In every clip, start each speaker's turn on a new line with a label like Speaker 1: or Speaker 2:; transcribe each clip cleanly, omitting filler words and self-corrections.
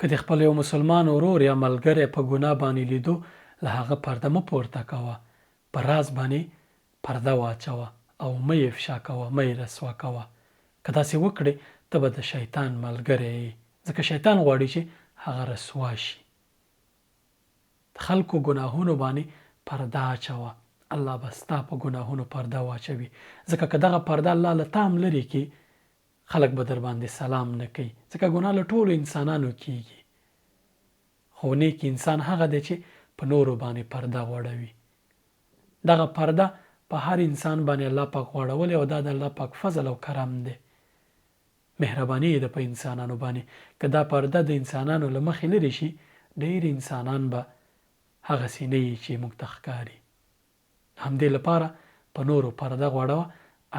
Speaker 1: که د خپل یو مسلمان ورور یا ملګری په ګناه باندې لیدو له هغه پرده مه پورته کوه، په راز باندې پرده واچوه او مه یې افشا کوه، مه یې رسوا کوه. که داسې وکړې ته به د شیطان ملګری یې، ځکه شیطان غواړي چې هغه رسوا شي. د خلکو ګناهونو باندې پرده اچوه، الله به ستا په ګناهونو پرده واچوي، ځکه که دغه پرده الله له تا هم لرې کړي خلک به درباندې سلام نه کوي، ځکه ګناه له ټولو انسانانو کېږي، خو نېک انسان هغه دی چې په نورو باندې پرده غوړوي. دغه پرده په هر انسان باندې الله پاک غوړولې او دا د الله پاک فضل او کرم دی، مهرباني یې ده په انسانانو باندې، که دا پرده د انسانانو له مخې لرې شي، ډېر انسانان به هغسې نه وي چې موږ ته ښکاري. د همدې لپاره په نورو پرده غوړوه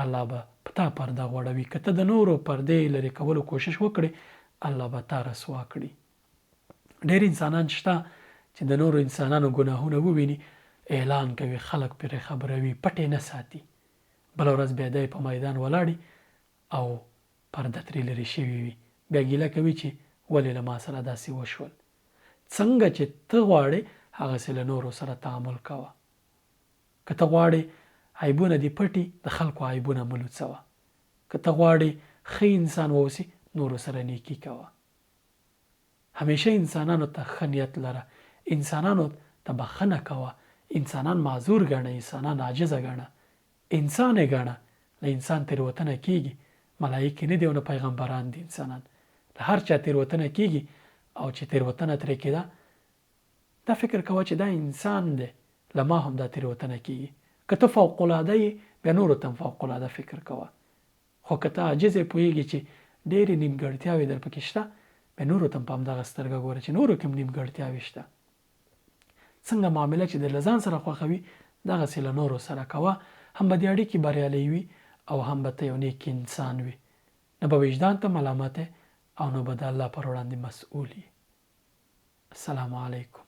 Speaker 1: الله به په تا پرده غوړوي که ته د نورو پردې لرې کولو کوشش وکړې الله به تا رسوا کړي. ډېر انسانان شته چې د نورو انسانانو ګناهونه وویني اعلان کوي خلک پرې خبروي پټ یې نه ساتي بله ورځ بیا دی په میدان ولاړي او پرده ترې لرې شوي وي بیا ګیله کوي چې ولې له ما سره داسې وشول څنګه چې ته غواړې هغسې له نورو سره تعامل کوه. که ته غواړې عیبونه دې پټ وي، د خلکو عیبونه مه لوڅوه. که ته غواړې ښه انسان واوسې، نورو سره نیکي کوه. همیشه انسانانو ته ښه نیت لره، انسانانو ته بخښنه کوه، انسانان معذور ګڼه، انسانان عاجزه ګڼه، انسان یې ګڼه، له انسان تېروتنه کېږي، ملایکې نه دي او نه پیغمبران دي انسانان، له هر چا تېروتنه کېږي او چې تېروتنه ترې کېده دا فکر کوه چې دا انسان دی له ما هم دا تېروتنه کېږي، که ته فوق العاده یې بیا نورو ته هم فوق العاده فکر کوه، خو که ته عاجز یې پوهېږې چې ډېرې نیمګړتیاوې در پکې شته بیا نورو ته هم په همدغه سترګه ګوره چې نورو کې هم نیمګړتیاوې شته. څنګه معامله چې د له ځان سره خوښه وي دغسې له نورو سره کوه، هم به دې اړیکې بریالۍ وي او هم به ته یو نیک انسان وې، نه به وجدان ته ملامت یې او نه به د الله پر وړاندې مسؤل یې. السلام علیکم.